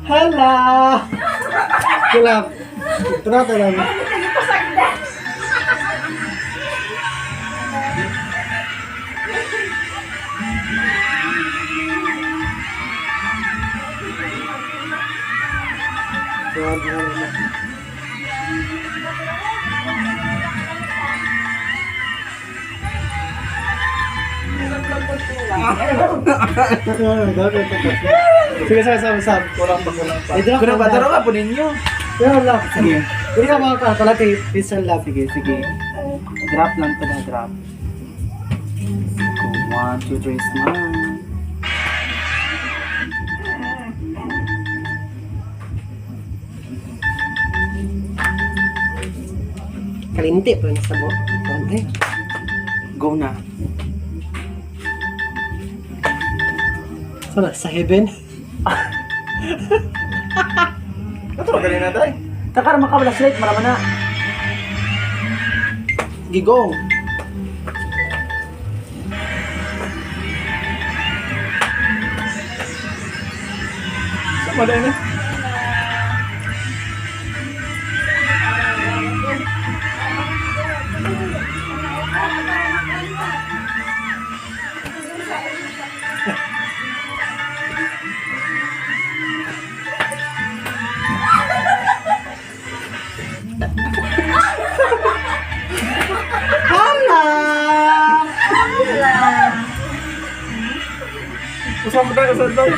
Hala! Kulab. Tara, tara. Sige, sige, sige, sige. Kulang pa, kulang pa. I-drop Kulang pa, na. taro ka po ninyo. Pero love. Sige. Hindi ka mga kapala kay peace and love. Sige, sige. Drop lang to na, drop. Go, one, two, three, smile. Kalinti pa sa bo. Konti. Go na. So, sa heaven. Ito, galing na tayo. Takara makawala slate, marama na. Sige, go. Sama na na. Hala! Usap tayo, usap tayo.